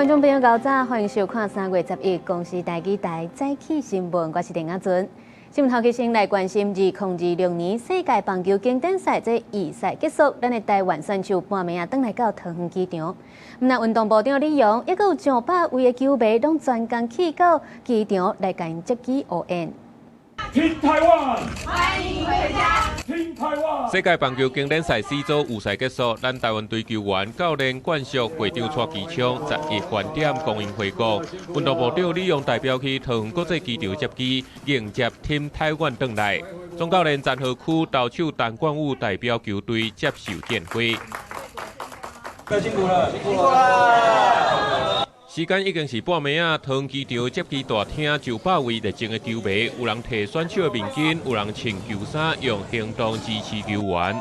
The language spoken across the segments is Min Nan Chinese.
觀眾朋友，早晨，歡迎收看3月11公視台語台早起新聞，我是林阿尊。新聞頭起先來關心2026年世界棒球經典賽這預賽結束，咱的台灣選手半暝仔轉來到桃園機場。毋但運動部長李榮，抑閣有上百位的球迷，攏專工去到機場來共𪜶接機応援。 Team 台灣，歡迎回家。Team 台灣。世界棒球經典賽 C 組預賽結束，咱台灣隊球員教練冠淑會長蔡其昌11盤點光榮回國。運動部長李榮代表去桃園國際機場接機，迎接 Team 台灣轉來。總教練陳和區投手陳冠宇代表球隊接受獻花。辛苦了，辛苦了。時間已經是半暝仔，桃園機場接機大廳上百位熱情的球迷，有人提選手的面巾，有人穿球衫，用行動支持球員。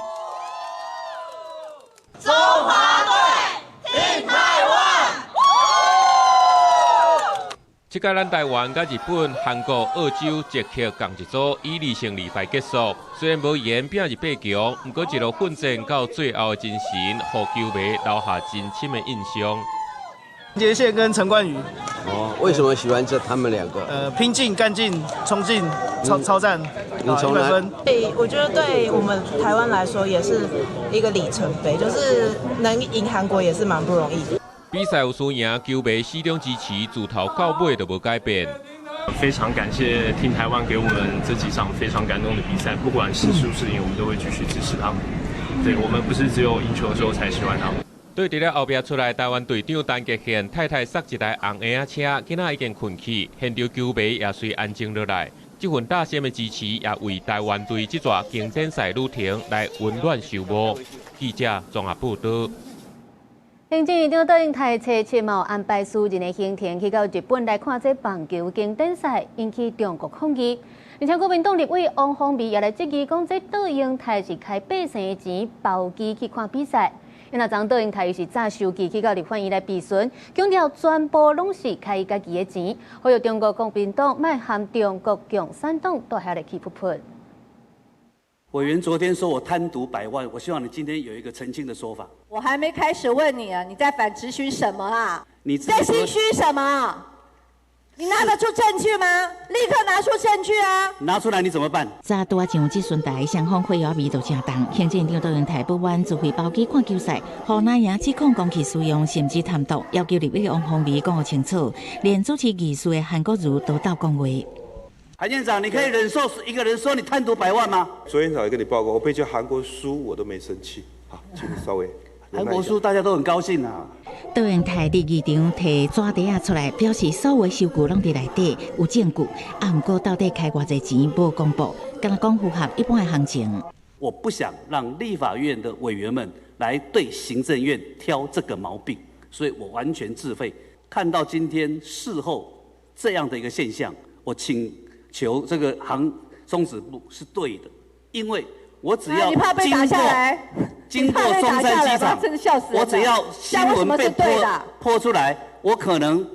中華隊，挺台灣！這屆咱台灣佮日本、韓國、澳洲、捷克仝一組，以2勝2敗結束。雖然無緣拼入八強，毋過一路奮戰到最後的精神，予球迷留下真深的印象。傑憲跟陳冠宇。哦，為什麼喜歡這他們兩個？拼勁、幹勁、衝勁、超超讚，100分。對，我覺得對我們台灣來說也是一個里程碑，就是能贏韓國也是蠻不容易的。比賽有輸贏，球迷始終支持，自頭到尾都無改變。非常感謝 Team 台灣給我們這幾場非常感動的比賽，不管是輸是贏，我們都會繼續支持他們。對，我們不是只有贏球的時候才喜歡他們。對佇咧後壁出來，台灣隊長陳傑憲太太駛一台紅嬰仔車，囡仔已經睏去，現場球迷也隨安靜落來。這份大聲的支持，也為台灣隊這逝經典賽旅程來溫暖收幕。記者綜合報道。行政院長卓榮泰初七嘛安排私人的行程去到日本來看這棒球經典賽，引起中國抗議。而且國民黨立委王鴻薇也來質疑講，這卓榮泰是開百姓的錢包機去看比賽。因為昨卓榮泰是早收機去到立法院來備詢，強調全部攏是開伊家己的錢，呼籲中國國民黨莫和中國共產黨蹛遐咧氣噗噗。委員昨天說我貪瀆百萬，我希望你今天有一個澄清的說法。我還沒開始問你啊，你在反質詢什麼啊？你在心虛什麼？你拿得出證據嗎？立刻拿出證據啊！拿出來你怎麼辦？早拄仔上質詢台，雙方火藥味就誠重。行政院長卓榮泰不滿自費包機看球賽，予藍營指控公器私用，甚至貪瀆，要求立委王鴻薇講予清楚，連主持議事的韓國瑜都鬥講話。韓院長，你可以忍受一個人說你貪瀆百萬嗎？昨天早上跟你報告，我被叫韓國輸我都沒生氣。好，請你稍微。韓國輸大家都很高興啊。卓榮泰佇議場提紙袋仔出來，表示所有收據攏佇內底有證據，啊，毋過到底開偌濟錢無公布，敢若講符合一般的行情。我不想讓立法院的委員們來對行政院挑這個毛病，所以我完全自費。看到今天事後這樣的一個現象，我請求這個行中止部是對的，因為我只要經過松山機場，我只要新聞被潑出來，我可能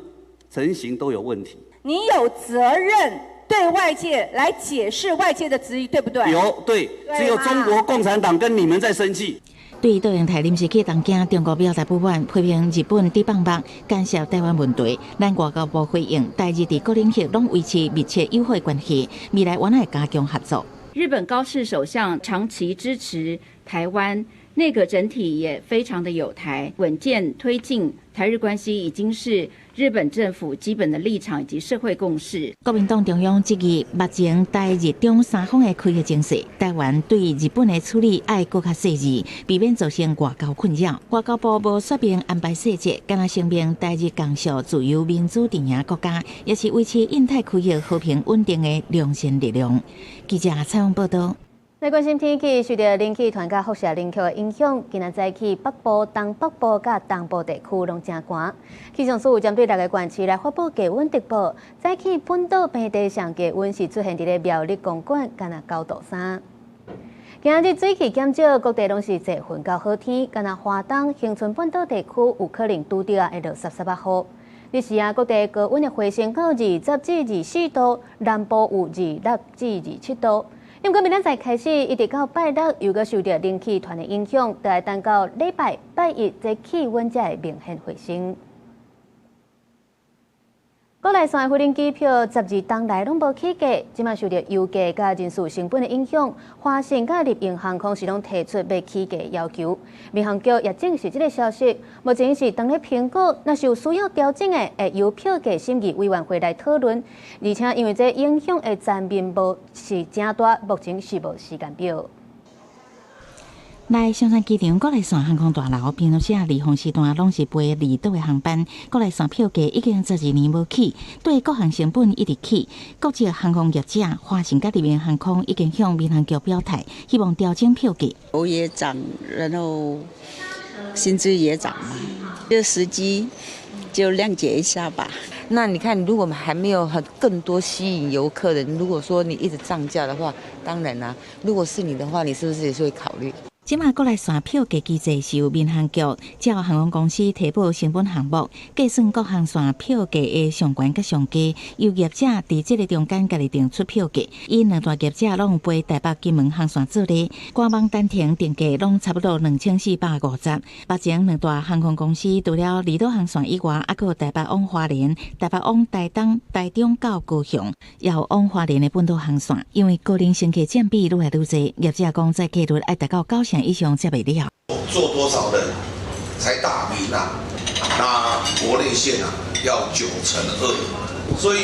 成行都有問題。你有責任對外界來解釋外界的質疑，對不對？有，對，只有中國共產黨跟你們在生氣。對卓榮泰臨時去東京，中國表達不滿，批評日本佇放目干涉台灣問題。咱外交部回應，台日佇各領域攏維持密切友好關係，未來阮會加強合作。日本高市首相長期支持台灣，內閣整體也非常的友台，穩健推進台日關係已經是日本政府基本的立場以及社會共識。國民黨中央質疑，目前台日中三方的開會情勢，台灣對日本的處理愛閣較細緻，避免造成外交困擾。外交部無說明安排細節，敢若聲明台日共屬自由民主陣營國家，也是維持印太區域和平穩定的良善力量。記者採訪報道。來關心天氣，受著冷氣團佮輻射冷卻的影響，今仔早起北部、東北部佮東部地區攏誠寒。氣象署有針對六个縣市來發布低溫特報。早起本島平地上低溫是出現佇咧苗栗公館，敢若9度3。今仔日水汽減少，各地攏是濟雲到好天，敢若花東、恆春半島地區有可能拄著會落澀澀仔雨。日時啊，各地高溫會回升到20至24度，南部有26至27度。毋過明仔載開始，一直到拜六，又閣受著冷氣團的影響，著愛等到禮拜拜一，這氣溫才會明顯回升。國內線飛行機票12冬來攏無起價，這馬受著油價佮人事成本的影響，華信佮立榮航空是攏提出欲起價要求。民航局也證實這个消息，目前是當咧評估，若是有需要調整的，會由票價審議委員會來討論。而且因為這影響的層面無是誠大，目前是無時間表。來松山機場國內線航空大樓，平常時啊，離峰時段攏是飛離島的航班。國內線票價已經12年無起，對各項成本一直起。國際航空業者華信佮立榮航空已經向民航局表態，希望調整票價。油也漲，然後薪資也漲嘛，這時機就諒解一下吧。那你看，如果還沒有很更多吸引遊客的，如果說你一直漲價的話，當然啦，如果是你的話，你是不是也是會考慮？這馬國內線票價機制是由民航局照航空公司提報成本項目，計算各航線票價的上懸佮上低，由業者佇這个中間家己定出票價。以兩大業者攏飛台北金門航線做例，官網單程定價攏差不多2450。目前兩大航空公司除了離島航線以外，猶閣有台北往花蓮、台北往台東、台中到高雄，也有往花蓮的本島航線。因為高齡乘客佔比愈來愈濟，業者講載客率愛達到9成以上才袂了。坐多少人才打鳴啊？那國內線啊要9.2%，所以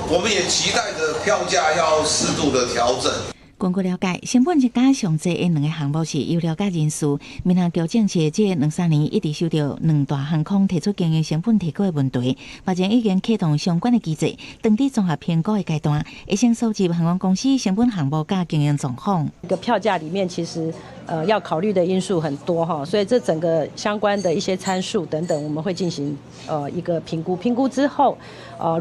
我們也期待着票價要適度的調整。根據了解，成本增加上濟的兩個項目是油料佮人事。民航局證實，這兩三年一直受著兩大航空提出經營成本提高的問題，目前已經啟動相關的機制，當佇綜合評估的階段，會先收集航空公司成本項目佮經營狀況。個票價裡面其實要考慮的因素很多哈，所以這整個相關的一些參數等等，我們會進行一個評估。評估之後，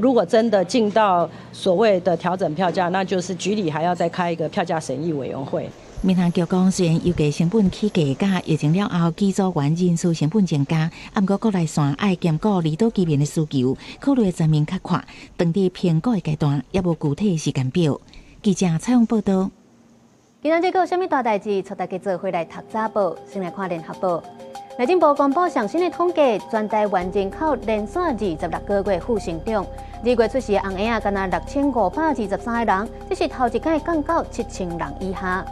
如果真的進到所謂的調整票價，那就是局裡還要再開一個票價審議委員會。民航局講，雖然油價成本起價，佮疫情了後，機組員人事成本增加，啊，毋過國內線愛兼顧離島居民的需求，考慮的層面較闊，當佇評估的階段，猶無具體時間表。記者採訪報導。今仔日閣有啥物大代誌？帶大家做伙來讀早報，先來看聯合報。內政部公布上新的統計，全台灣人口連續26個月負成長。2月出世紅嬰仔，干焦6523个人，這是頭一擺降到7000人以下。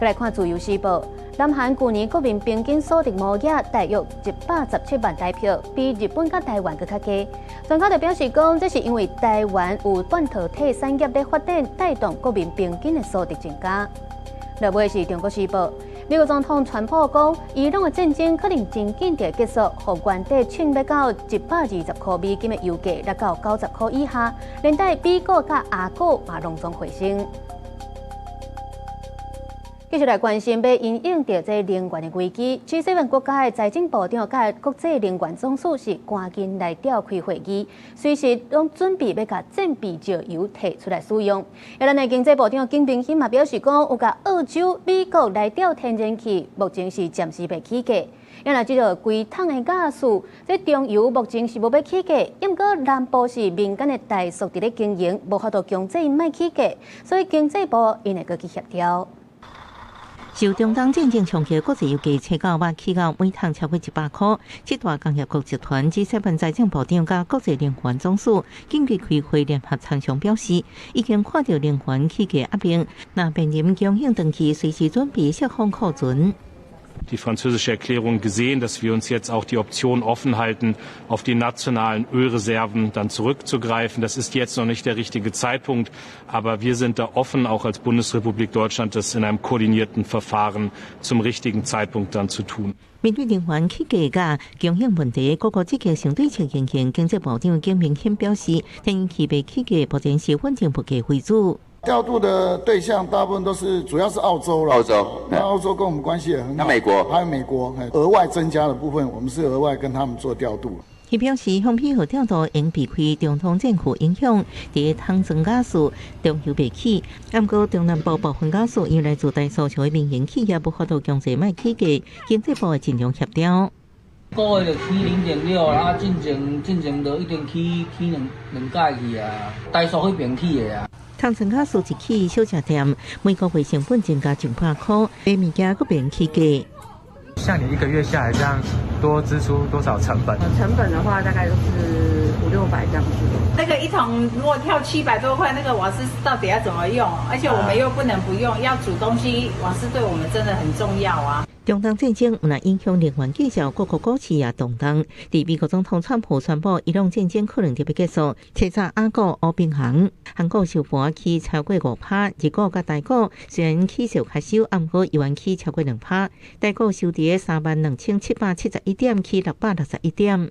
閣來看自由時報，南韓舊年國民平均所得毛額大約117萬台票，比日本佮台灣閣較低。專家就表示講，這是因為台灣有半導體產業咧發展，帶動國民平均的所得增加。落尾是中國時報，美國總統川普講，伊朗的戰爭可能真緊就結束，予原底衝欲到120塊美金的油價，落到90塊以下，連帶美股佮亞股嘛攏總回升。繼續來關心，欲因應著這能源的危機，G7 國家的財政部長佮國際能源總署是趕緊來召開會議，隨時攏準備欲共戰備石油提出來使用。而咱的經濟部長景明鑫嘛表示講，有共澳洲、美國來調天然氣，目前是暫時袂起價。因為這个規桶的瓦斯，這中油目前是無欲起價，毋過南部是民間的台塑佇咧經營，無法度強制𪜶莫起價，所以經濟部𪜶會閣去協調。受中東戰爭衝擊，國際油價初九嘛起到每桶超過100塊。七大工業國集團 G7 財政部長佮國際能源總署緊急開會聯合參詳表示，已經看著能源起價壓力，若面臨供應斷去，隨時準備釋放庫存。 Die französische Erklärung gesehen, dass wir uns jetzt auch die Option offen halten, auf die nationalen Ölreserven dann zurückzugreifen. Das ist jetzt noch nicht der richtige Zeitpunkt, aber wir sind da offen, auch als Bundesrepublik Deutschland, das in einem koordinierten Verfahren zum richtigen Zeitpunkt dann zu tun. 面對能源起價佮供應問題，各國積極想對策應對。經濟部長景明鑫表示，天然氣袂起價，目前是穩定物價為主。調度的對象大部分都是主要是澳洲了。澳洲，那澳洲跟我們關係也很好。那美國，還有美國，額外增加的部分，我們是額外跟他們做調度。伊表示，向配合調度應避開中東戰火影響，佇桶裝瓦斯中油袂起。毋過中南部部分瓦斯因來自台塑的民營企業，無法度強制莫起價，經濟部會盡量協調。個月就起0.6，啊，進前就已經起兩兩擺去啊，台塑彼邊起的啊。桶裝瓦斯一起，小食店每個月成本增加100塊，買物件閣免起價。像你一個月下來這樣，多支出多少成本？成本的話，大概就是五六百這樣子。那個一桶如果跳700多塊，那個瓦斯到底要怎麼用？而且我們又不能不用，要煮東西，瓦斯對我們真的很重要啊。中東戰爭毋但影響能源價格，各國股市也動盪。佇美國總統川普宣布伊朗戰爭可能就欲結束，初早亞股烏平行，韓股收盤起超過5趴，日股佮台股雖然起勢較少，毋過猶原起超過2趴。台股收佇32,771點，起661點。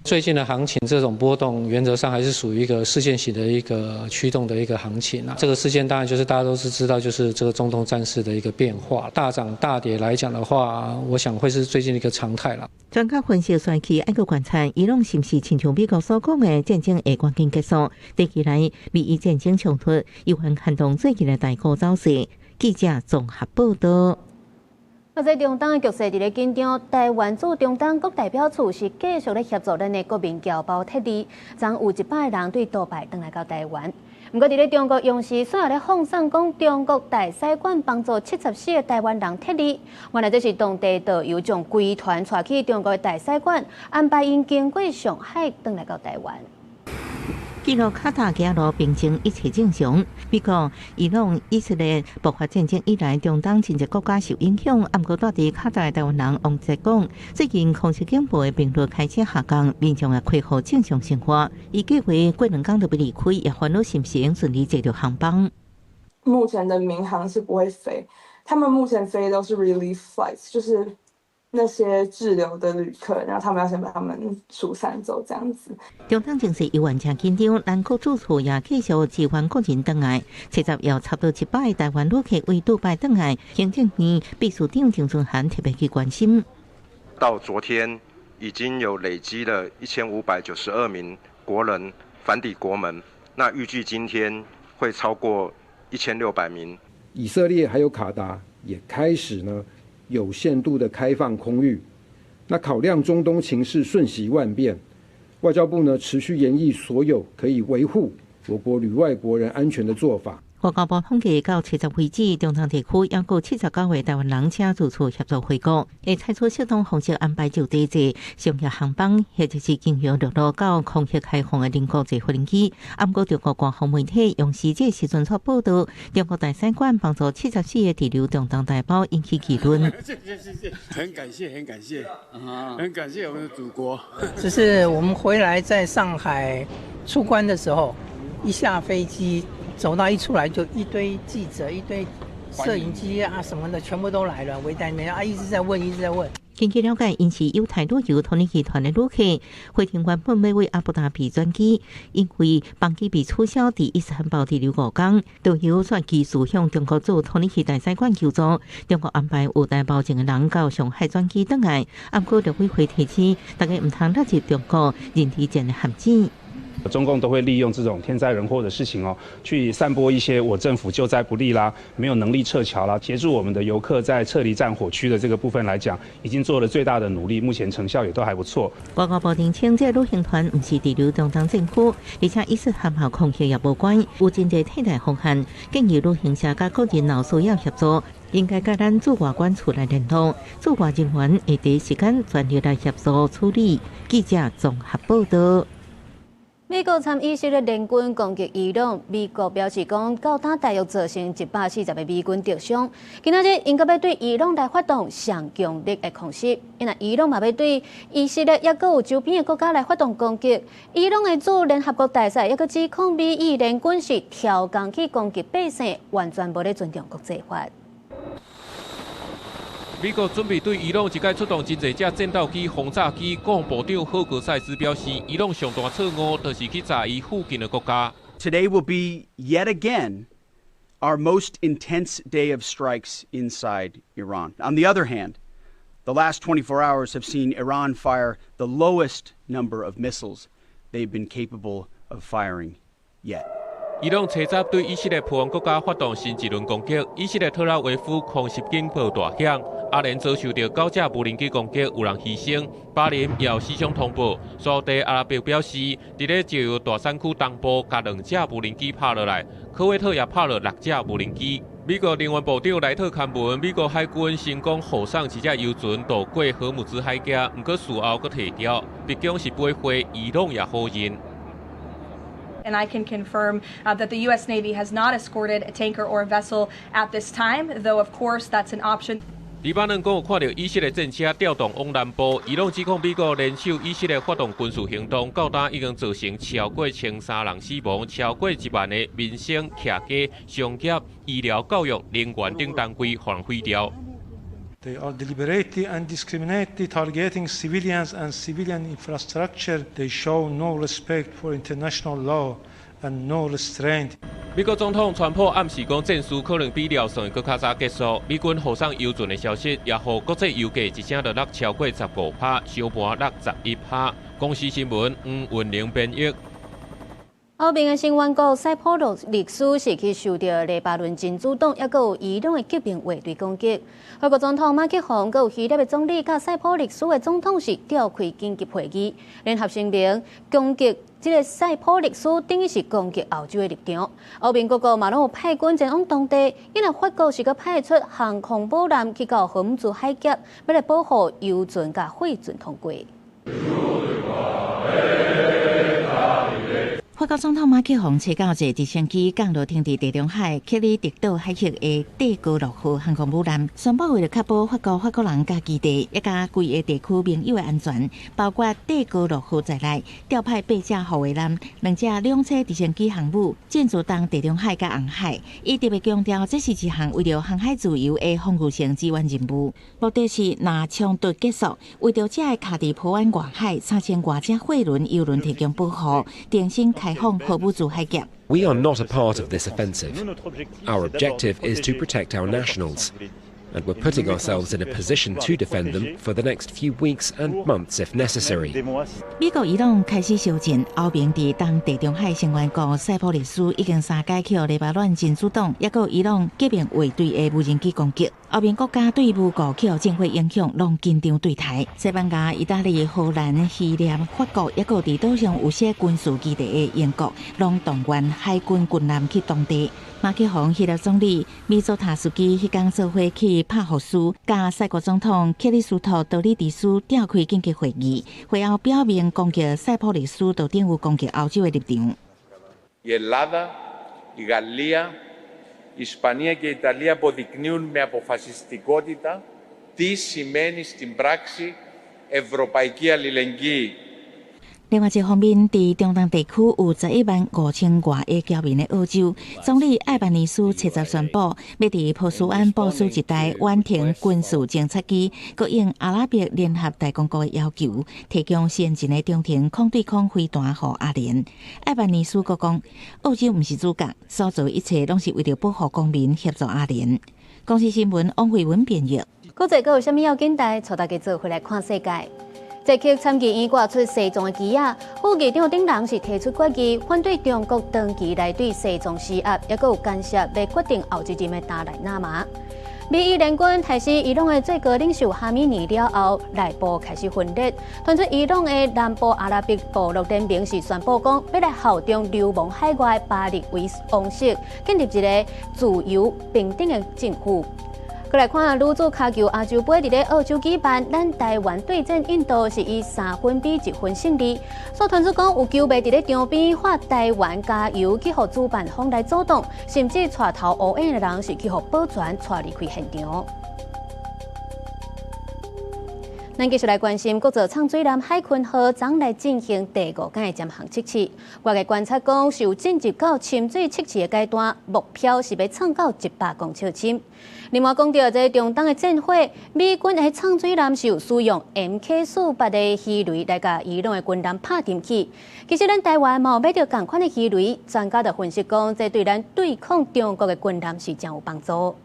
最近的行情這種波動，原則上還是屬於一個事件型的一個驅動的一個行情啊。這個事件當然就是大家都是知道，就是這個中東戰事的一個變化，大漲大跌來講的話，我想會是最近的一個常態啦。專家分析，選區愛閣觀察伊朗是毋是親像美國所講的戰爭會趕緊結束？短期內美伊戰爭衝突猶原牽動最近的台股走勢。記者綜合報道。啊，這中東的局勢佇咧緊張，台灣駐中東各代表處是繼續咧協助咱的國民僑胞撤離，昨有100個人對杜拜轉來到台灣。毋過佇咧中國央視煞咧放送講，中國大使館幫助74個台灣人撤離，原來這是當地導遊將規團帶去中國的大使館，安排𪜶經過上海轉來到台灣。記錄卡達加羅平靜一切正常。美國、伊朗、以色列爆發戰爭以來，中東真濟國家受影響。毋過，蹛佇卡達的台灣人王哲講，最近空襲警報的頻率開始下降，民眾也恢復正常生活。伊計劃過兩工就欲離開，也煩惱是毋是會順利坐著航班。目前的民航是不會飛，他們目前飛都是 relief flights，就是那些滯留的旅客，然後他們要先把他們疏散走，這樣子。中東情勢猶原誠緊張，咱國駐處也繼續支援國人轉來，七十有差不多100個台灣旅客對杜拜轉來，行政院秘書長張惇涵特別去關心。到昨天已經有累積了1592名國人返抵國門，那預計今天會超過1600名。以色列還有卡達也開始呢，有限度的開放空域，那考量中東情勢瞬息萬變，外交部呢持續研議所有可以維護我國旅外國人安全的做法。外交部統計到七十為止，中東地區猶閣79個台灣人請駐處協助回國，會採取適當方式安排就地坐商業航班，或者是經由陸路到空域開放的鄰國坐飛機。毋過中國官方媒體央視這時陣煞報道，中國大使館幫助74個滯留中東台胞引起議論。謝謝謝謝，很感謝很感謝，很感謝我們的祖國。只是我們回來在上海出關的時候，一下飛機。走到一出來就一堆記者、一堆攝影機啊什麼的，全部都來了，圍在那邊啊，一直在問，一直在問。根據了解，𪜶是猶太旅遊土耳其團的旅客，飛行原本欲對阿布達比轉機，因為班機被取消，佇伊斯坦堡滯留5工，導遊煞繼續向中國駐土耳其大使館求助，中國安排有台胞證的人到上海轉機轉來。毋過陸委會提醒，大家毋通落入中國認知戰的陷阱。中共都會利用這種天災人禍的事情哦，去散播一些我政府救災不力啦，沒有能力撤僑啦，協助我們的遊客在撤離戰火區的這個部分來講，已經做了最大的努力，目前成效也都還不錯。外交部澄清，這個旅行團毋是滯留中東戰區，而且伊斯坦堡空襲也無關，有真濟替代方案，建議旅行社佮個人若需要協助，應該佮咱駐外館處來聯絡，駐外人員會第一時間全力來協助處理。記者綜合報道。美國參以色列聯軍攻擊伊朗，美國表示講，到今大約造成140個美軍受傷。今仔日𪜶閣欲對伊朗來發動上強力的空襲，因為伊朗嘛欲對以色列抑閣有周邊的國家來發動攻擊。伊朗的駐聯合國大使抑閣指控美以聯軍是挑工去攻擊百姓，完全無咧尊重國際法。美國準備對伊朗一擺出動真濟架戰鬥機、轟炸機。國防部長赫格塞斯表示，伊朗上大錯誤就是去炸伊附近的國家。 Today will be yet again our most intense day of strikes inside Iran. On the other hand, the last 24 hours have seen Iran fire the lowest number of missiles they've been capable of firing yet. 伊朗初十對以色列附近國家發動新一輪攻擊，以色列特拉維夫空襲警報大響，阿聯遭受著九架無人機攻擊，有人犧牲。巴林也有死傷通報。沙特阿拉伯表示，佇咧石油大產區東部，共兩架無人機拍落來，科威特也拍落六架無人機。美國能源部長萊特勘聞，美國海軍成功護送一隻油船渡過荷姆茲海峽，毋過事後閣提掉。白宮是駁回，伊朗也否認。 And I can confirm that the U.S. Navy has not escorted a tanker or a vessel at this time, though of course that's an option. 黎巴嫩講有看著以色列戰車調動往南部，伊朗指控美國聯手以色列發動軍事行動，到今已經造成超過1300人死亡，超過1萬个民生、徛家、商業、醫療、教育、能源等單位予人毀掉。 They are deliberately and discriminately targeting civilians and civilian infrastructure. They show no respect for international law and no restraint. 美國總統川普暗示講，戰事可能比料算的閣較早結束。美軍護送油船的消息，也予國際油價一聲就落超過15趴，收盤落11趴。公視新聞黃雲玲編譯。歐盟的成員國塞浦路斯是去受著黎巴嫩真主黨，抑閣有伊朗的革命衛隊攻擊。法國總統馬克宏、閣有希臘的總理，佮塞浦路斯的總統是召開緊急會議，聯合聲明攻擊這个塞浦路斯，等於是攻擊歐洲的立場。歐盟各國嘛攏有派軍前往當地，因為法國是閣派出航空母艦去到荷姆茲海峽，欲來保護油船佮貨船通過。法國總統馬克宏初九坐直升機降落停佇地中海克里特島海域的戴高樂號航空母艦，宣布為著確保法國法國人佮基地，以及規个地區盟友的安全，包括戴高樂號在內，調派八架護衛艦、兩架兩棲直升機航母，進駐東地中海佮紅海。伊特別強調，這是一項為著航海自由的防禦性支援任務，目的是若衝突結束，為著這个卡佇波灣外海3000外隻貨輪、油輪提供保護，重新開放荷姆茲海峽。 We are not a part of this offensive. Our objective is to protect our nationals, and we're putting ourselves in a position to defend them for the next few weeks and months if necessary. 美國伊朗開始燒戰，歐盟佇東地中海成員國塞浦路斯已經三擺予黎巴嫩真主黨，抑閣伊朗革命衛隊的無人機攻擊。歐盟國家對無辜予戰火影響，攏緊張對待。西班牙、意大利、荷蘭、希臘、法國，抑閣佇島上有設軍事基地的英國，攏動員海軍軍艦去當地。馬克宏、希臘總理米佐塔斯基彼工做伙去帕福斯，佮塞國總統克里斯托多里迪斯召開緊急會議，會後表明攻擊塞浦路斯，就等於攻擊歐洲的立場。 Η Ελλάδα, η Γαλλία, η Ισπανία και η Ιταλία αποδεικνύουν με αποφασιστικότητα τι σημαίνει στην πράξη ευρωπαϊκή αλληλεγγύη. 另外一方面，佇中東地區有11萬5千外个僑民的澳洲總理艾班尼斯七十宣布，欲佇波斯灣部署一台遠程軍事偵察機，閣應阿拉伯聯合大公國的要求，提供先進的中程空對空飛彈予阿聯。艾班尼斯閣講，澳洲毋是主角，所做一切攏是為著保護公民，協助阿聯。公視新聞王慧文編譯。國際閣有啥物要緊代？帶大家做伙來看世界。捷克參議院掛出西藏的旗仔，副議長等人是提出決議，反對中國長期來對西藏施壓，抑閣有干涉欲決定後一任的達賴喇嘛。美伊聯軍刣死伊朗的最高領袖哈米尼了後，內部開始分裂，傳出伊朗的南部阿拉伯部落聯盟是宣布講，欲來效忠流亡海外的巴勒維王室，建立一个自由平等的政府。閣來看女子跤球亞洲盃佇咧澳洲舉辦，咱台灣對陣印度是以3分比1分勝利。所以傳出講有球迷佇咧場邊喊台灣加油，去予主辦方來阻擋，甚至帶頭烏煙的人是去予保全帶離開現場。咱繼續來關心國造藏水艦海鯤號，昨來進行第五擺的潛航測試。外界觀察講，是有進入到深水測試的階段，目標是欲創到100公尺深。另外講著這中東的戰火，美軍的藏水艦是有使用 MK48的魚雷來共伊朗的軍艦拍沉去。其實咱台灣嘛有買著仝款的魚雷，專家就分析講，這對咱對抗中國的軍艦是誠有幫助。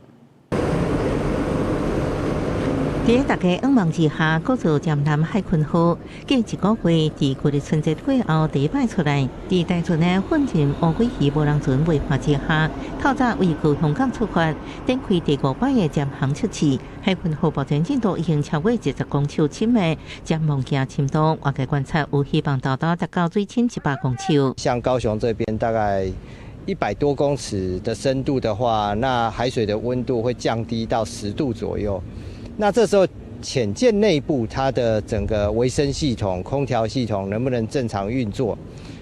佇大家仰望之下，國造艦艦海鯤號，隔一個月佇舊曆春節過後第一擺出來，佇台船的奮進烏龜魚無人船陪伴之下，透早為高雄港出發，展開第五擺的潛航測試。海鯤號目前進度已經超過20公尺深的潛望鏡深度，外界觀察有希望到達達到水深100公尺。像高雄這邊大概100多公尺的深度的話，那海水的溫度會降低到10度左右。那這時候潛艦內部它的整個維生系統、空調系統能不能正常運作，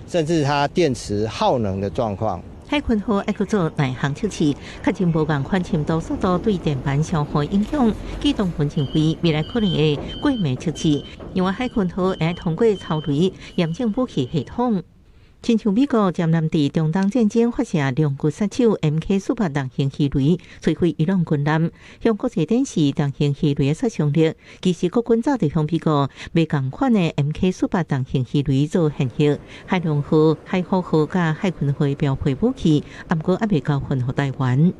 甚至它電池耗能的狀況。海鯤號愛閣做耐航測試，確認無仝款深度速度對電板消耗影響。機動軍認為未來可能會過暝測試，因為海鯤號會通過超雷驗證武器系統。親像美國艦艦佇中東戰爭發射兩軍殺手 MK-48重型魚雷，摧毀伊朗軍艦，向國際展示重型魚雷的殺傷力。其實國軍早就向美國買仝款的 MK-48重型魚雷做現役，海龍號、海虎號佮海鯤號標配武器，毋過猶未交還予台灣。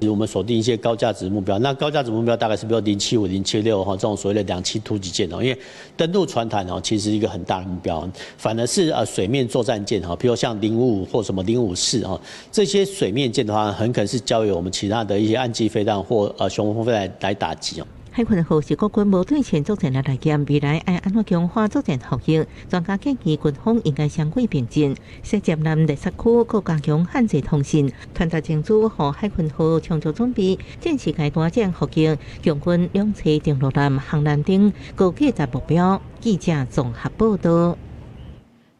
我們鎖定一些高價值目標，那高價值目標大概是比如075、076哈，這種所謂的兩棲突擊艦哦，因為登陸船艦哦，其實一個很大的目標，反而是水面作戰艦哈，比如像055或什麼054哈，這些水面艦的話，很可能是交由我們其他的一些岸基飛彈或雄風飛彈來打擊哦。海鯤號是國軍無對稱作戰的來源，未來愛按怎強化作戰效益？專家建議軍方應該雙軌並進，設艦艦熱殺區，閣加強旱地通信，傳達情資，予海鯤號充足準備，戰時階段戰伏擊，強軍兩棲登陸艦、航艦等高價值目標。記者綜合報道。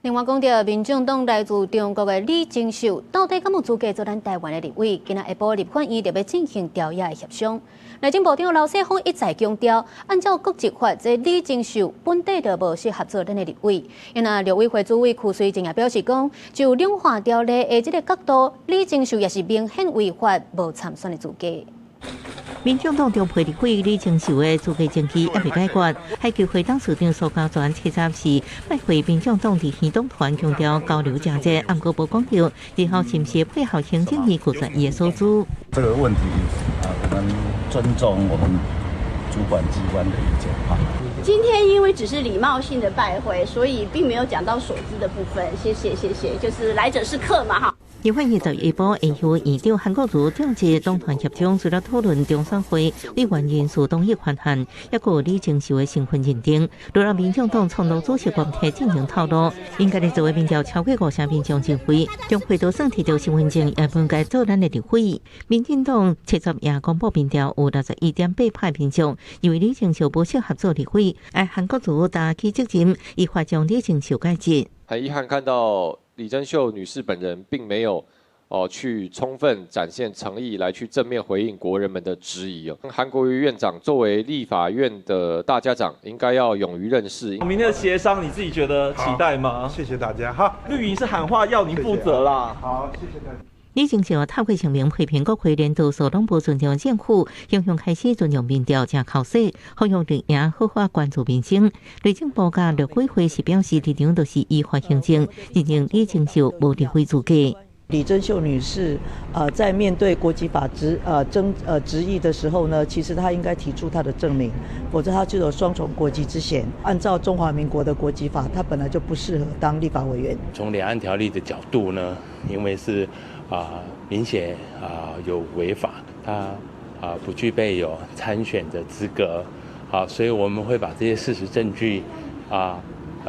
另外講著，民眾黨來自中國的李貞秀，到底敢有資格做咱台灣的立委？今仔下晡立法院著欲進行朝野的協商。內政部長劉世鋒一再強調，按照國籍法，這李貞秀本底就無適合做咱的立委。因為陸委會主委邱垂正也表示講，就兩化條例的這个角度，李貞秀也是明顯違法，無參選的資格。民眾黨中配立委李貞秀的資格爭議猶未解決，海基會董事長蘇嘉全70是拜會民眾黨佇縣黨團強調交流誠濟，毋過無講著日後是毋是配合行政院拒絕伊的所資。這個問題啊，我們尊重我們主管機關的意見啊。今天因為只是禮貌性的拜會，所以並沒有講到索資的部分。謝謝謝謝，就是來者是客嘛哈。立法院11晡下晝院長韓國瑜召集黨團協商，除了討論中選會委員人數同意權限，抑閣有李貞秀的身份認定。除了民眾黨創黨主席關提進行透露，𪜶家己做的民調超過五成民眾認為，中配都算提著身份證，也應該做咱的立委。民進黨70也公布民調，有61.8%民眾認為李貞秀無適合做立委，愛韓國瑜擔起責任，依法將李貞秀解職。很遺憾看到李貞秀女士本人並沒有去充分展現誠意來去正面回應國人們的質疑哦。韓國瑜院長作為立法院的大家長，應該要勇於認識。明天的協商，你自己覺得期待嗎？謝謝大家哈。綠營是喊話要您負責啦。好，謝謝大家。李貞秀透過聲明批評國會連多數攏無尊重政府，雄雄開始尊重民調，誠剾洗，呼籲綠營好好關注民生。內政部佮陸委會是表示，立場就是依法行政，認定李貞秀無立委資格。李貞秀女士，在面對國籍法質疑的時候呢，其實她應該提出她的證明，否則她就有雙重國籍之嫌。按照中華民國的國籍法，她本來就不適合當立法委員。從兩岸條例的角度呢，因為是明顯有違法，他不具備有參選的資格，好，所以我們會把這些事實證據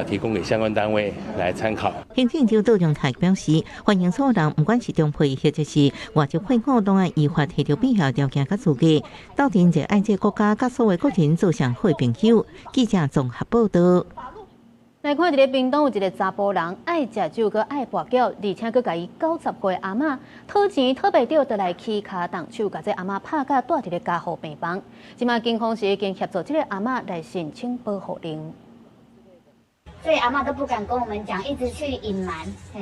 提供給相關單位來參考。行政長杜榮泰表示，歡迎所有人，毋管是中配或者是外籍配偶，攏愛依法提著必要條件佮資格，鬥陣熱愛這個國家，佮所有國人做上好朋友。記者綜合報道。來看佇咧屏東有一个查埔人愛食酒，閣愛跋筊，而且閣共伊90歲阿嬤討錢討袂著，就來起跤動手，共這阿嬤拍甲蹛佇咧加護病房。這馬警方是已經協助這个阿嬤來申請保護令。所以阿嬤都不敢跟我們講，一直去隱瞞，嘿，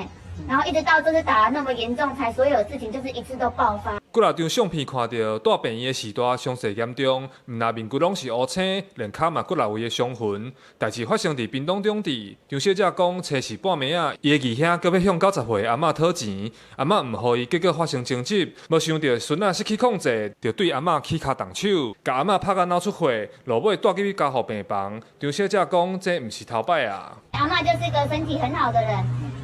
然後一直到這次打得那麼嚴重，才所有事情就是一次都爆發。幾若張相片看著，蹛病院的時代傷勢嚴重，毋但面骨攏是烏青，連跤嘛幾若位的傷痕。代誌發生佇屏東中壢，張小姐講，初四半暝仔，伊的二兄閣欲向90歲阿嬤討錢，阿嬤毋予伊，結果發生爭執，無想著孫仔失去控制，就對阿嬤起跤動手，共阿嬤拍甲腦出血，落尾帶入去加護病房。張小姐講，這毋是頭擺啊。阿嬤就是個身體很好的人，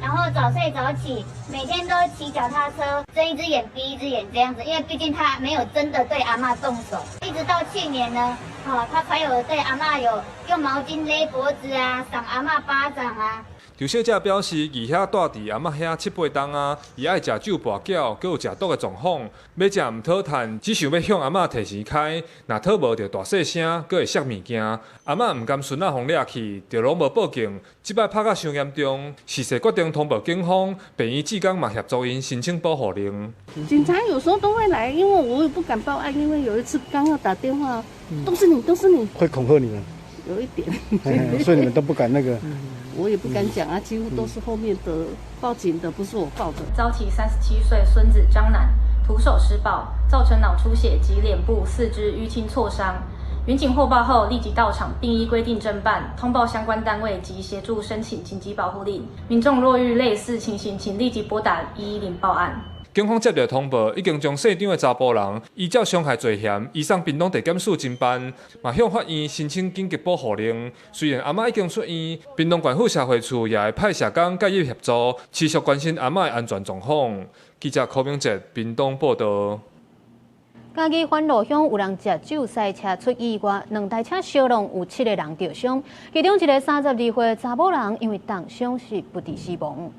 然後早睡早起，每天都騎腳踏車，睜一隻眼閉一隻眼這樣子，因為畢竟他沒有真的對阿嬤動手。一直到去年呢，他才有對阿嬤有用毛巾勒脖子啊，賞阿嬤巴掌啊。張小姐表示，二兄蹛佇阿嬤遐七八冬啊，伊愛食酒跋筊，閣有食毒的狀況，欲食毋討趁，只想欲向阿嬤提錢開，若討無就大細聲，閣會摔物件。阿嬤毋甘孫仔予掠去，就攏無報警。這擺拍甲傷嚴重，事勢決定通報警方，病院志工嘛協助𪜶申請保護令。警察有時候都會來，因為我也不敢報案，因為有一次剛要打電話，都是你，都是你，會恐嚇你們？有一點，所以你們都不敢那個。我也不敢講啊，幾乎都是後面的報警的，不是我報的。遭其37歲孫子張楠徒手施暴，造成腦出血及臉部、四肢淤青挫傷。員警獲報後立即到場，並依規定偵辦，通報相關單位及協助申請緊急保護令。民眾若遇類似情形，請立即撥打110報案。警方接到通報，已經將姓張的查埔人依照傷害罪嫌移送屏東地檢署偵辦，嘛向法院申請緊急保護令。雖然阿嬤已經出院，屏東縣府社會處也會派社工介入協助，持續關心阿嬤的安全狀況。記者柯明哲屏東報導。嘉義歡樂鄉有人食酒賽車出意外，兩台車相撞，有七個人著傷，其中一个32歲查某人因為重傷是不治死亡。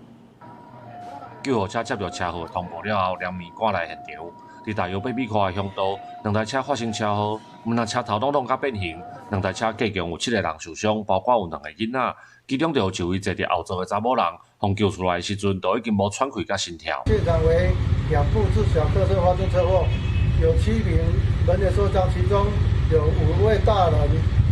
救護車接到車禍通報了後，連夜趕來現場。佇大約8米寬的鄉道，兩台車發生車禍，毋但車頭攏弄甲變形，兩台車計共有七個人受傷，包括有兩個囡仔，其中就有一位坐佇後座的查某人，予救出來的時陣，就已經無喘氣佮心跳。現場為兩部自小客車發生車禍，有7名人員受傷，其中有5位大人、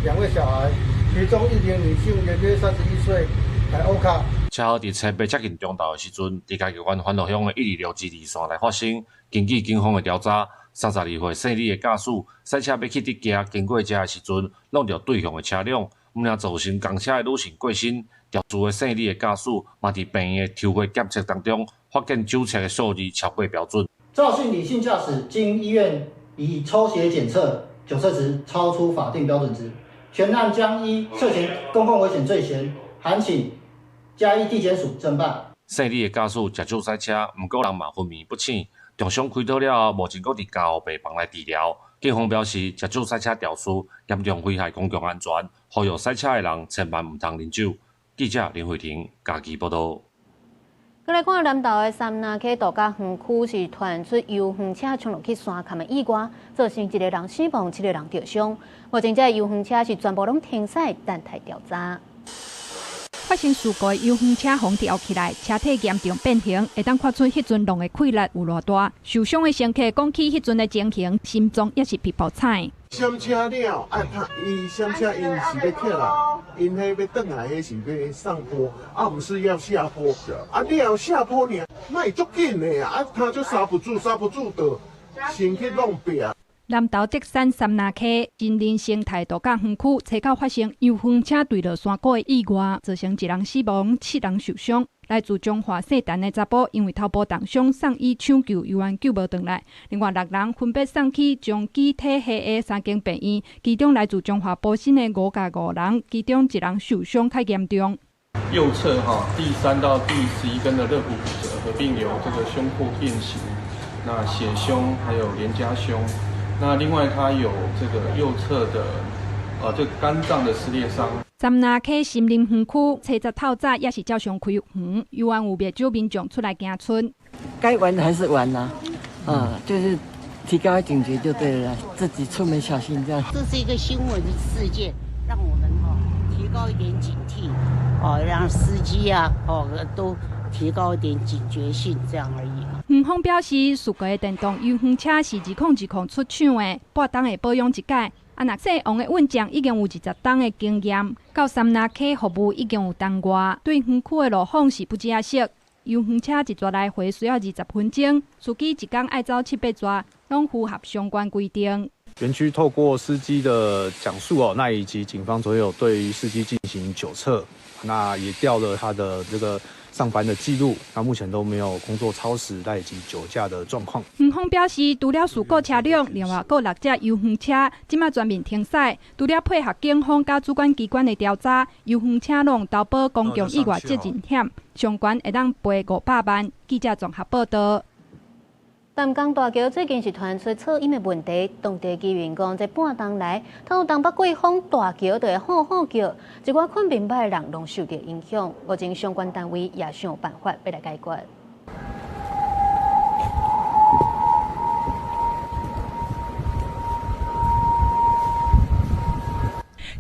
2位小孩，其中一名女性，年約31歲，來歐卡。車禍佇初八接近中晝的時陣，佇嘉義縣歡樂鄉的126之二線內發生。根據警方的調查，32歲姓李的駕駛駛車欲去佇行經過遮的時陣，挵著對向的車輛，毋但造成仝車的女性過身。肇事的姓李的駕駛嘛，佇病院的抽血檢測當中，發現酒測的數字超過標準。肇事女性駕駛經醫院以抽血檢測，酒測值超出法定標準值，全案將依涉嫌公共危險罪嫌，函請嘉義地檢署偵辦。姓李的駕駛食酒賽車，毋過人嘛昏迷不醒，重傷開刀了後，目前閣佇加護病房來治療。警方表示，食酒賽車肇事，嚴重危害公共安全，呼籲賽車的人千萬毋通啉酒。記者林慧婷嘉義報導。閣來看南投的杉林溪度假園區是傳出遊園車衝落去山崁的意外，造成一個人死亡，七個人著傷。目前這個遊園車是全部攏停駛，等待調查。發生事故的遊園車予吊起來，車體嚴重變形，會當看出彼陣撞的氣力有偌大。受傷的乘客講起彼陣的情形，心臟也是噼噗彩。閃車了，啊，他伊閃車𪜶是欲起來，𪜶彼欲轉來，彼是欲上坡，啊，毋是要下坡，啊，了下坡爾，那會足緊的啊，他就剎不住，剎不住就先去弄壁。南投竹山杉林溪森林生態度假園區，初九發生遊園車墜落山谷的意外，造成一人死亡、七人受傷。來自彰化踅陳的查埔，因為頭部重傷送醫搶救，猶原救無轉來。另外六人分別送去彰基體系的三間病院，其中來自彰化埔心的五加五人，其中一人受傷較嚴重。右側哈第3到第11根的肋骨骨折，合併有這個胸廓變形、那血胸，還有連枷胸。那另外，他有這個右側的，這個肝臟的撕裂傷。杉林溪森林園區，初十透早也是照常開園，猶原有袂少民眾出來行春。該玩的還是玩啦，啊，就是提高警覺就對了，自己出門小心這樣。這是一個新聞事件，讓我們哈提高一點警惕，哦，讓司機啊，哦都提高一點警覺性，這樣而已。園方表示，事故的電動遊園車是2020出廠的，半冬會保養一擺。啊，若姓王的運將已經有20冬的經驗，到杉林溪服務已經有冬外，對園區的路況是不只熟。遊園車一逝來回需要20分鐘，司機一工愛走7、8逝，攏符合相關規定。園區透過司機的講述哦，那以及警方所有對於司機進行酒測，那也調了他的這個上班的記錄，那目前都沒有工作超時，以及酒駕的狀況。園方表示，除了事故車輛，另外閣6隻遊園車這馬全面停駛。除了配合警方佮主管機關的調查，遊園車攏投保公共意外責任險，相關會當賠500萬。記者綜合報道。淡江大橋最近是傳出噪音的問題，當地居民講，這半冬來，透東北季風大橋就會吼吼叫，一寡睏眠歹的人攏受著影響。目前相關單位也想辦法欲來解決。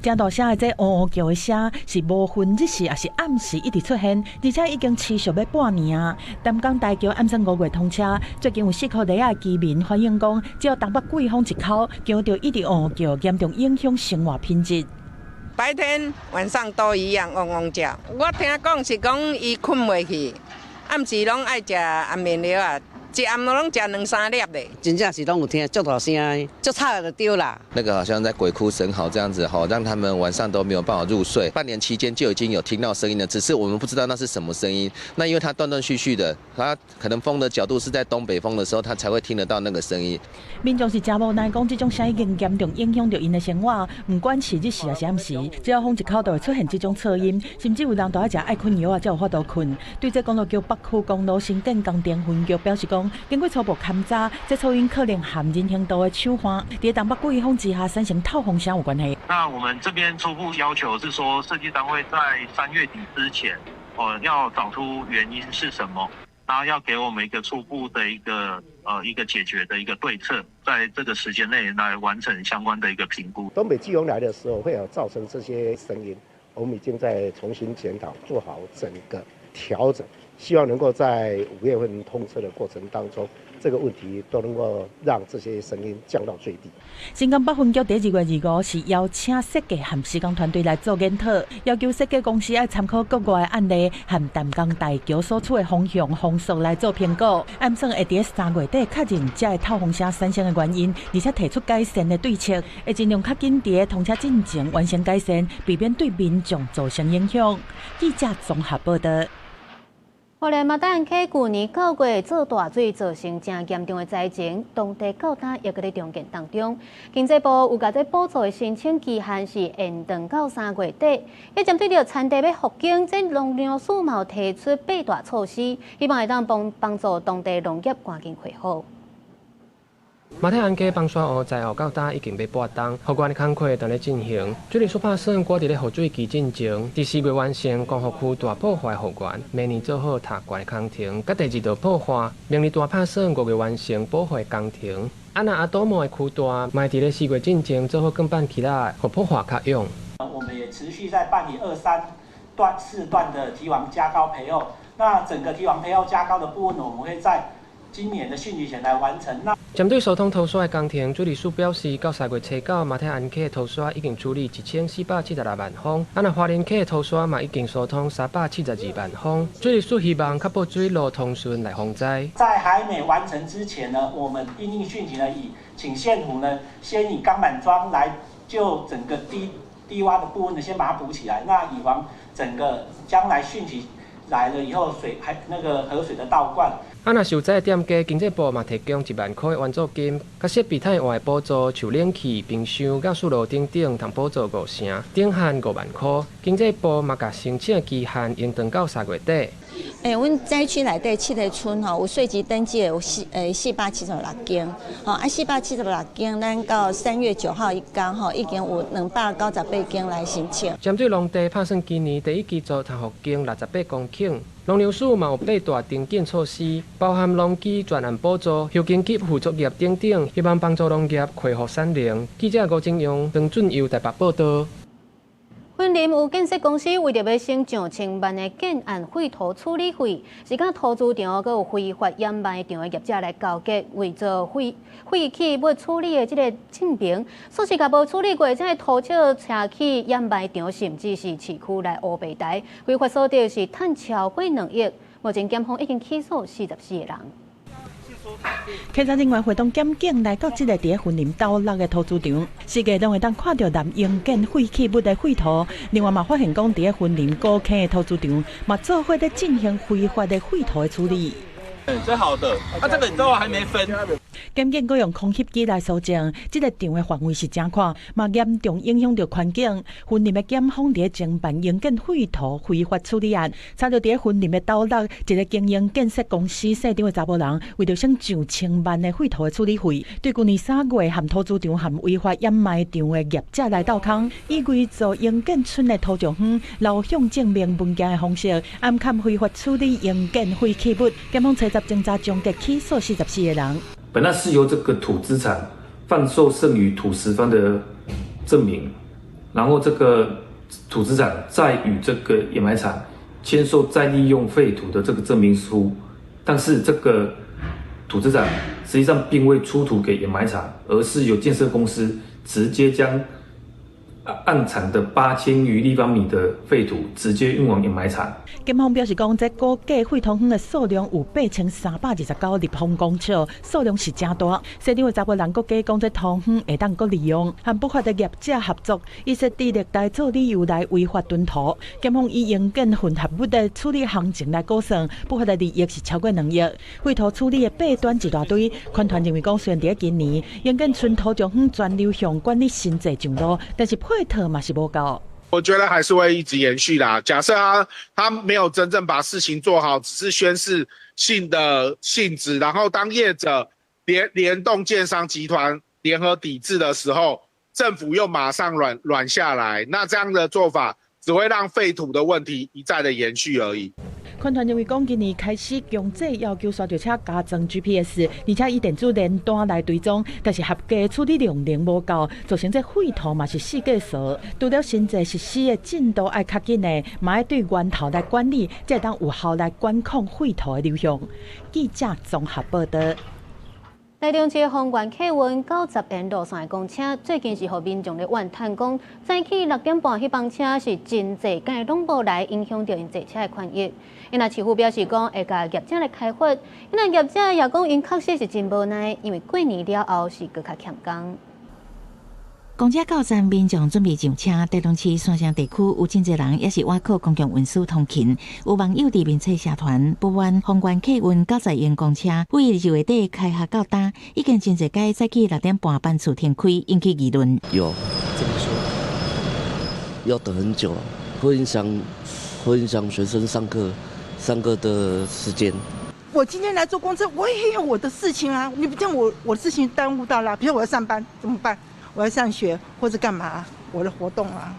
真大聲的這嗡嗡叫的聲，是無分日時抑是暗時一直出現，而且已經持續欲半年啊。淡江大橋按算5月通車，最近有四箍里仔的居民反映講，只要東北季風一口，橋就一直嗡嗡叫，嚴重影響生活品質。白天晚上都一樣嗡嗡叫。我聽講是講伊睏袂去，暗時攏愛食安眠藥啊。一暗攏食2、3粒的，真正是攏有聽足大聲，足吵就對啦。那個好像在鬼哭神嚎這樣子吼，讓他們晚上都沒有辦法入睡。半年期間就已經有聽到聲音了，只是我們不知道那是什麼聲音。那因為它斷斷續續的，它可能風的角度是在東北風的時候，它才會聽得到那個聲音。民眾是真無奈，講這種聲已經嚴重影響著𪜶的生活，毋管是日時抑是暗時，只要風一口就會出現這種噪音，甚至有人都愛食愛睏藥啊，才有法度睏。對這公路局北區公路新建工程分局表示講，經過初步勘查，這噪音可能和人行道的手環佇東北季風之下產生透風聲有關係。那我們這邊初步要求是說，設計單位在3月底之前，要找出原因是什麼，然後要給我們一個初步的一個解決的一個對策，在這個時間內來完成相關的一個評估。東北季風來的時候會有造成這些聲音，我們已經在重新檢討，做好整個調整。希望能夠在5月份通車的過程當中，這個問題都能夠讓這些聲音降到最低。新港北分局佇2月25是邀請設計和施工團隊來做研討，要求設計公司愛參考國外的案例和淡江大橋所處的風向風速來做評估，按算會佇3月底確認這个透風聲產生的原因，而且提出改善的對策，會盡量較緊佇通車進前完成改善，避免對民眾造成影響。記者綜合報道。後來馬大安溪舊年9月做大水，造成真嚴重的災情，當地到今猶閣咧重建當中。經濟部有共這補助的申請期限是延長到3月底。彼針對著田地欲復耕，這農糧署嘛有提出8大措施，希望會當幫助當地農業趕緊恢復。馬太鞍溪崩沙湖災後到今已經欲半冬，復原的工課正咧進行。水利署拍算，趕佇咧雨水期進前，佇4月完成光復區大破壞復原，明年做好塔灌的工程，佮第二度破壞，明年大拍算5月完成保護工程。啊，若阿多摩的區大，嘛佇咧4月進前做好鋼板起來，予破壞較勇。我們也持續在辦理2、3段、4段的堤防加高培厚。那整個堤防培厚加高的部分，我們會在今年的汛期前來完成。那針對疏通土沙的工程，水利署表示，到3月初九，馬太鞍溪的土沙已經處理1476萬方，啊，若花蓮溪的土沙嘛已經疏通372萬方。水利署希望確保水路通順來防災。在還沒完成之前呢，我們因應汛期呢，以請縣府呢先以鋼板樁來就整個低窪的部分呢，先把它補起來，那以防整個將來汛期來了以後，水還那個河水的倒灌。啊，若受災的店家，經濟部嘛提供1萬塊援助金，佮設備汰換的補助，像冷氣、冰箱、佮雪爐等等，通補助5成，頂限5萬塊。經濟部嘛，共申請期限延長到3月底。阮災區內底7個村吼，有稅籍登記的有476間，吼啊476間，咱到3月9號一工吼，已經有298間來申請。針對農地拍算，今年第一季做通復耕68公頃。農糧署嘛有8大重建措施，包含農機專案補助、休耕給付作業等等，希望幫助農業恢復產能。記者吳金勇、張俊佑台北報道。雲林有建設公司為著欲省上千萬的建案廢土處理費，是佮土資場閣有非法掩埋場的業者來勾結，偽造廢棄物處理的這个證明，說是共無處理過，這个土石車去掩埋場，甚至是市區來烏白台，非法所得是趁超過2億。目前檢方已經起訴44個人。稽查人員會同檢警來到這个佇咧雲林斗六的土資場，四界攏會當看著南營建廢棄物的廢土。另外嘛，發現講佇咧雲林古坑的土資場嘛，做伙咧進行非法的廢土的處理。這好的，啊，這個你都還沒分。檢警閣用空翕機來搜證，這个場的範圍是誠闊，嘛嚴重影響著環境。雲林的檢方佇咧偵辦營建廢土非法處理案，查著佇咧雲林的斗六一个經營建設公司社長的查某人，為著省上千萬的廢土的處理費，對舊年3月和土資場和違法掩埋場的業者來鬥空，以偽造營建村的土石方留向證明文件的方式，暗崁非法處理營建廢棄物。檢方查偵查終結起訴44個人。本來是由這個土資產販售剩餘土石方的證明，然後這個土資產再與這個掩埋場簽售再利用廢土的這個證明書，但是這個土資產實際上並未出土給掩埋場，而是由建設公司直接將暗藏的8000餘立方米的廢土直接運往掩埋場。檢方表示講，這估計廢土方的數量有8329立方公尺，數量是誠大。社長的查某人閣假講，這土方會當閣利用，和不法的業者合作，以設置歷代做理由來違法囤土。檢方以營建混合物的處理行情來估算，不法的利益是超過2億。廢土處理的弊端一大堆，環團認為講，雖然佇今年營建村土石方全流向管理新制上路，但是配套嘛是無夠。我覺得還是會一直延續啦。假設他沒有真正把事情做好，只是宣示性的性質，然後當業者聯動建商集團聯合抵制的時候，政府又馬上軟下來，那這樣的做法只會讓廢土的問題一再的延續而已。環團認為講，今年開始強制要求沙石車加裝 GPS，而且以電子連單來追蹤，但是合格處理量仍無夠，造成這廢土嘛是四界掃。除了新制實施的進度愛較緊的，嘛愛對源頭來管理，才會當有效來管控廢土的流向。記者綜合報導。台中市豐原客運90沿路線的公車，最近是予民眾咧怨嘆講，早起6點半彼班車是真濟擺攏無來，影響著𪜶坐車的權益。𪜶若市府表示講，會共業者來開罰，𪜶若業者也講，𪜶確實是真無奈，因為過年了後是閣較欠工。公車到站，民眾準備上車。台中市山城地區有真濟人，也是倚靠公共運輸通勤。有網友佇面冊社團不滿豐原客運90沿公車，為2月底開學到今，已經真濟擺早起6點半班次停開，引起議論。有，怎麼說？要等很久，會影響學生上課的時間。我今天來坐公車，我也有我的事情啊！你不這樣，我事情耽誤到了。比如我要上班怎麼辦？我要上學或者幹嘛？我的活動啊。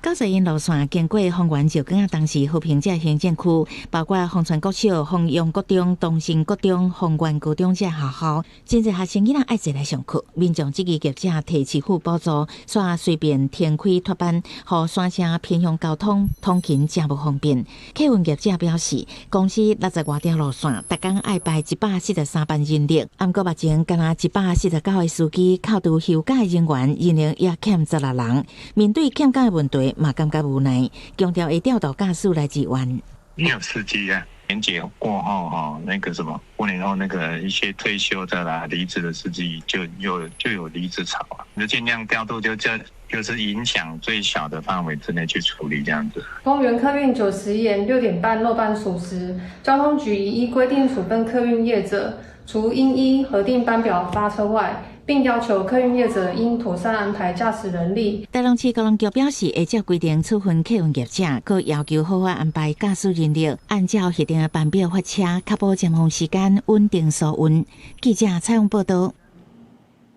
90沿路線經過豐原石崗仔東勢和平這行政區，包括豐川國小、豐陽國中、東成國中、豐原高中這學校，真濟學生囡仔愛坐來上課。民眾質疑業者提市府補助，煞隨便停開脫班，予山城偏鄉交通通勤誠無方便。客運業者表示，公司60外條路線，逐工愛排143班人力，毋過目前干焦149個司機，扣除休假人員，人力也欠16人。面對欠工的問題，嘛感覺無奈，強調會調度駕駛來支援。沒有司機啊，年節過後哈，那個什麼過年後那個一些退休的啦、離職的司機就有離職潮啊，就盡量調度，就這就是影響最小的範圍之內去處理這樣子。豐原客運90沿6點半漏班屬實，交通局已依規定處分客運業者，除應依核定班表發車外，並要求客運業者應妥善安排駕駛人力。台中市交通局表示，會照規定處分客運業者，閣要求好好安排駕駛人力，按照核定的班表發車，確保尖峰時間穩定疏運。記者採訪報導。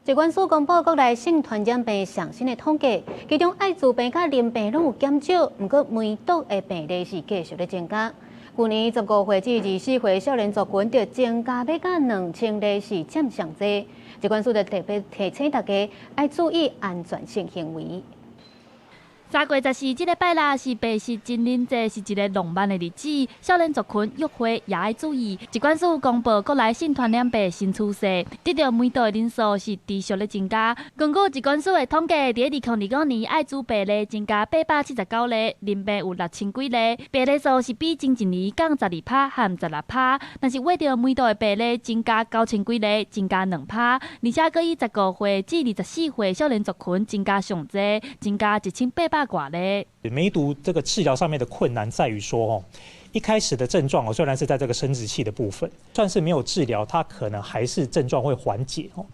疾管署公布國內性傳染病上新的統計，其中愛滋病佮淋病攏有減少，毋過梅毒的病例是繼續咧增加。舊年15歲至24歲少年族群就增加欲到2000例，是佔上濟。疾管署就特別提醒大家愛注意安全性行為。3月14這个拜六是白色情人节，是一个浪漫的日子。少年族群约会也愛注意。疾管署公布國內性傳染病新趨勢，得著梅毒的人數是持續咧增加。根據疾管署的統計，佇2025年艾滋病例增加879例，淋病有6000幾例，病例數是比前一年降12%和16%。但是秽著梅毒的病例增加9000幾例，增加2%，而且閣以15歲至24歲少年族群增加上濟，增加1800外例。梅毒這個治療上面的困難在於說，哦，一開始的症狀哦，雖然是在這個生殖器的部分，算是沒有治療，它可能還是症狀會緩解哦。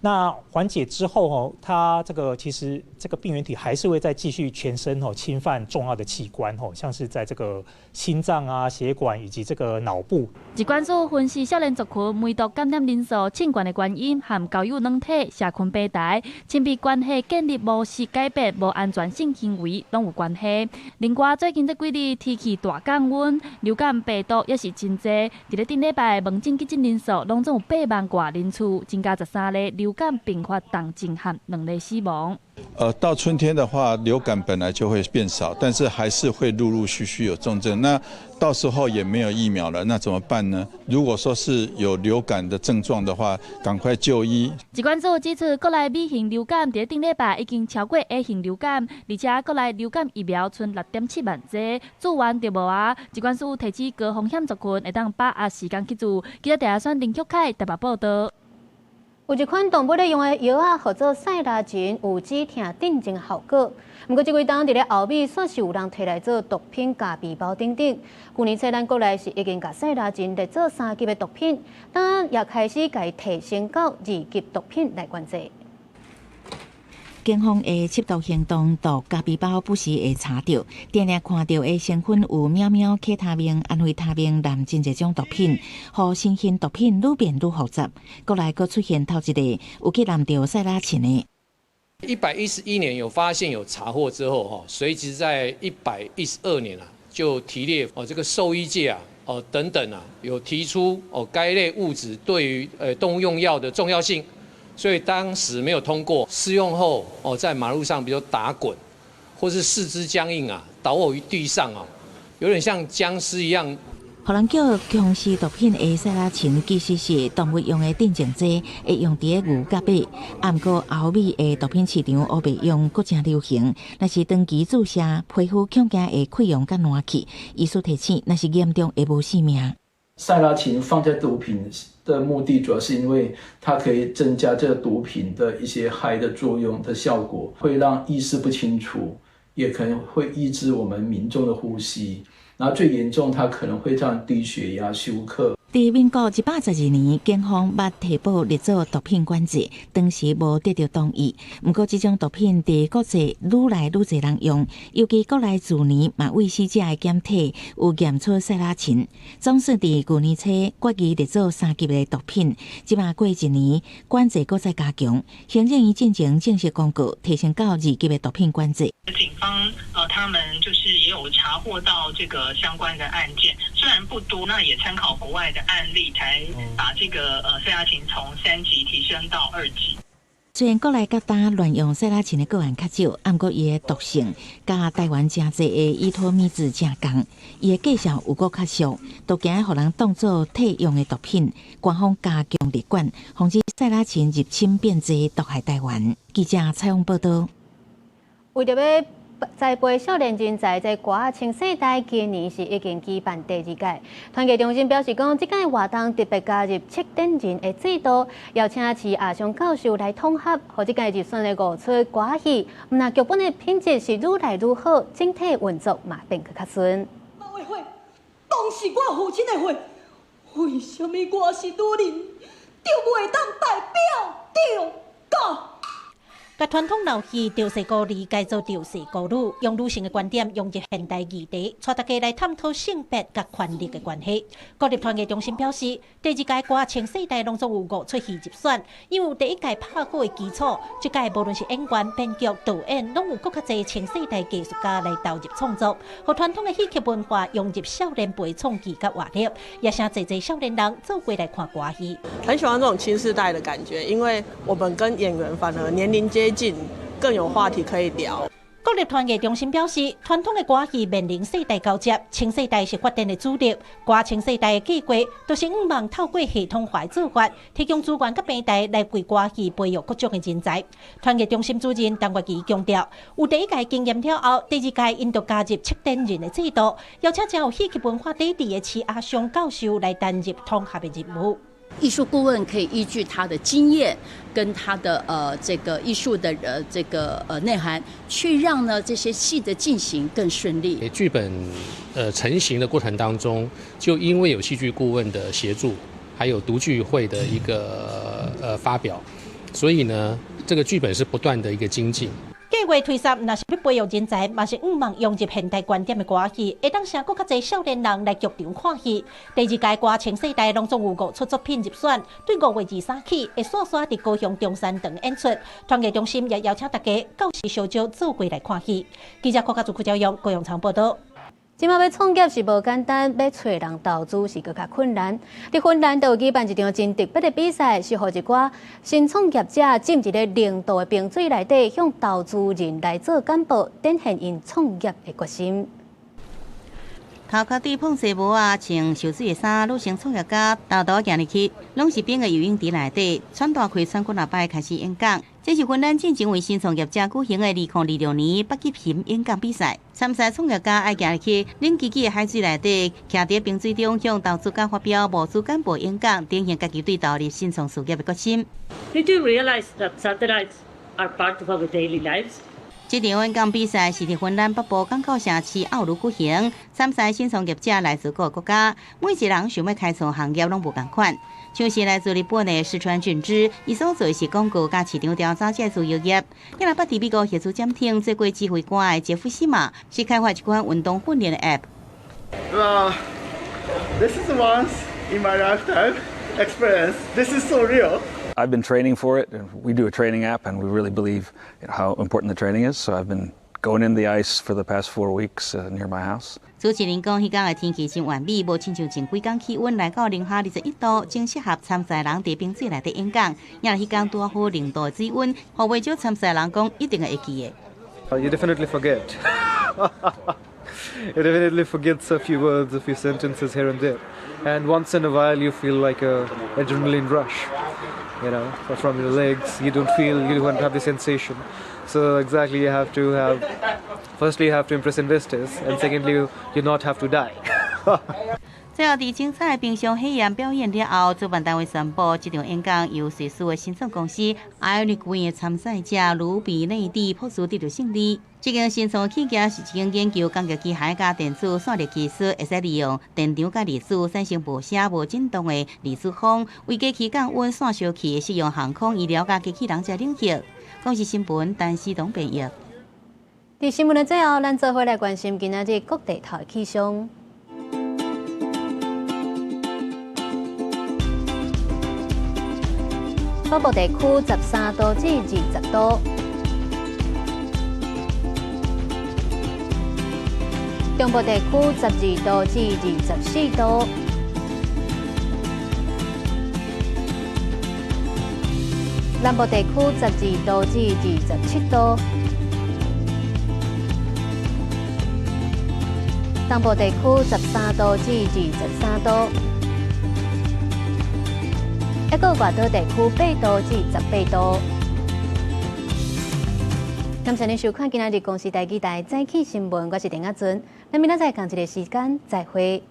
那緩解之後哦，它這個其實這個病原體還是會再繼續全身哦侵犯重要的器官哦，像是在這個心臟啊、血管以及這個腦部。疾管署分析少年族群梅毒感染人數衝懸的原因，和交友軟體、社群平台、親密關係建立模式改變、無安全性行為攏有關係。另外，最近這幾日天氣大降溫，流感病毒也是真濟。佇咧頂禮拜門診急診人數攏總有8萬外人次，增加13例流感併發重症和2例死亡。到春天的話，流感本來就會變少，但是還是會陸陸續續有重症。那到時候也沒有疫苗了，那怎麼辦呢？如果說是有流感的症狀的話，趕快就醫。疾管署指出，國內 B 型流感佇頂禮拜已經超過 A 型流感，而且國內流感疫苗賰6.7萬劑，注完就無啊。疾管署提醒高風險族群會當把握時間去注。記者鄭阿選、林旭凱台北報道。有一款動物咧用的藥仔，號做賽拉嗪，有止疼鎮靜效果。毋過這幾冬佇咧後尾，煞是有人提來做毒品咖啡包等等。去年初，咱國內是已經共賽拉嗪列做3級的毒品，但也開始共伊提升到2級毒品來管制。警方的緝毒行動，毒咖啡包不時會查著，定定看著的成分有喵喵、K 他命、安非他命，含真濟種毒品，予新型毒品愈變愈複雜。國內閣出現頭一個有去濫著賽拉嗪的。 111年有發現有查獲之後，哈，隨即在112年啊，就提列哦，這個獸醫界啊，哦等等啊，有提出哦該類物質對於動物用藥的重要性。所以當時沒有通過，施用後哦，在馬路上，比如打滾，或是四肢僵硬啊，倒臥於地上啊，有點像殭屍一樣。予人叫殭屍毒品的賽拉嗪，其實是動物用的鎮靜劑，會用佇咧牛佮馬。毋過歐美的毒品市場烏白用，閣誠流行。若是長期注射，皮膚恐驚會潰瘍佮爛去。醫師提醒，若是嚴重會無性命。賽拉嗪放在毒品的目的，主要是因為它可以增加這個毒品的一些 high 的作用的效果，會讓意識不清楚，也可能會抑制我們民眾的呼吸。然後最嚴重，它可能會讓低血壓、休克。佇民國112年，警方捌提報列做毒品管制，當時無得著同意。毋過，這種毒品佇國際愈來愈濟人用，尤其國內自年嘛對死者的檢體有驗出賽拉嗪。總算佇舊年初決議列做3級的毒品，這馬過一年，管制閣再加強。行政院進前正式公告，提升到2級的毒品管制。警方他們就是也有查獲到這個相關的案件，雖然不多，那也參考國外的案例，才把這個賽拉嗪從3級提升到2級。雖然國內佮今亂用賽拉嗪的個案較少，毋過伊的毒性佮台灣誠濟的依托咪酯誠仝，伊的價數有閣較俗，都驚予人當做替用的毒品。官方加強列管，防止賽拉嗪入侵變濟，毒害台灣。記者採訪報導。為著欲栽培少年人才，這歌仔青世代今年是已經舉辦第二屆。團藝中心表示講，這屆活動特別加入策展人的制度，邀請徐亞松教授來統合，予這屆入選的五齣歌仔戲，毋但劇本的品質是愈來愈好，整體運作嘛變閣較順。媽的血，當是我父親的血，為啥物我是女人，就袂當代表著國？共傳統老戲著勢孤兒改做著勢孤女，用女性的觀點融入現代議題，帶大家來探討性別佮權力的關係。國立團藝中心表示，第二屆歌青世代攏總有五齣戲入選，因為有第一屆拍好的基礎，這屆無論是演員、編劇、導演，攏有閣較濟青世代藝術家來投入創作，予傳統的戲曲文化融入少年輩創意佮活力，也誠濟濟少年人做伙來看歌戲。很喜歡這種青世代的感覺，因為我們跟演員反而年齡接近，更有話題可以聊。國立團藝中心表示，傳統的歌戲面臨世代交接，新世代是發展的主力。歌青世代的計劃，就是向望透過系統化的做法，提供資源佮平台來為歌戲培育各種的人才。團藝中心主任陳月琪強調，有第一屆經驗了後，第二屆𪜶就加入策展人的制度，邀請真有戲劇文化底蘊的徐阿松教授來擔任統合的任務。藝術顧問可以依據他的經驗跟他的這個藝術的這個內涵，去讓呢這些戲的進行更順利。劇本成型的過程當中，就因為有戲劇顧問的協助，還有讀劇會的一個發表，所以呢，這個劇本是不斷的一個精進。計劃推捒，若是欲培育人才，嘛是向望融入現代觀點的歌戲，會當成閣較濟少年人來劇場看戲。第二屆歌青世代攏總有五齣作品入選，對5月23起會紲紲佇高雄中山堂演出。團藝中心也邀請大家到時相招做伙來看戲。記者郭家祖、柯朝陽、高雄場報道。這馬欲創業是無簡單，欲揣人投資是閣較困難。佇芬蘭就有舉辦一場真特別的比賽，是予一寡新創業者浸佇咧零度的冰水內底，向投資人來做簡報，展現𪜶創業的決心。頭殼頂膨紗帽仔，穿受水的衫，女性創業家沓沓行入去，攏是冰的游泳池內底，喘大氣喘幾若擺開始演講。這是芬蘭進前為新創業者舉行的2026年北極熊演講比賽。參賽創業家愛行入去冷吱吱的海水內底，徛佇冰水中向投資家發表募資簡報演講，展現家己對投入新創事業的決心。 Did you realize that satellites are part of our daily lives? 這場演講比賽是佇芬蘭北部港口城市奧盧舉行，參賽新創業者來自各個國家，每一個人想欲開創行業攏無仝款。像是來自日本的石川俊之，伊所做的是廣告佮市場調查這自由業。伊若捌佇美國核子潛艇做過指揮官的傑夫西馬，是開發一款運動訓練的 App。 Well, this is once in my lifetime experience. This is so real. I've been training for it. We do a training app, and we really believe how important the training is. So I've been going in the ice for the past 4 weeks near my house. 主持人講，彼工的天氣真完美，無親像前幾工氣溫來到零下21度，正適合參賽人佇冰水內底演講。也彼工拄好0度的水溫，予袂少參賽人講一定會記的。 You definitely forget. You definitely forget a few words, a few sentences here and there, and once in a while you feel like a adrenaline rush from your legs. You don't feel, you don't have the sensation. So exactly, you have to have. Firstly, you have to impress investors, and secondly, you not have to die. 最後，佇精彩的冰上火焰表演了後，主辦單位宣布，這場演講由瑞士的新創公司 Ionic Wind 的參賽者盧比內蒂博士得到勝利。這間新創企業是一間研究工業機械佮電子散熱技術，會使利用電場佮離子產生無聲無震動的離子風，為機器降溫、散燒器適用航空、醫療佮機器人這領域。公視新聞，陳思東編譯。佇新聞的最後，咱做伙來關心今仔日各地頭的氣象。北部地區13度至20度，中部地區12度至24度，南部地區12度至27度，東部地區13度至23度。一個外島地區8度至18度。感謝您收看今仔日公視台語台早起新聞，我是陳亞尊。咱明仔載仝一个時間再會。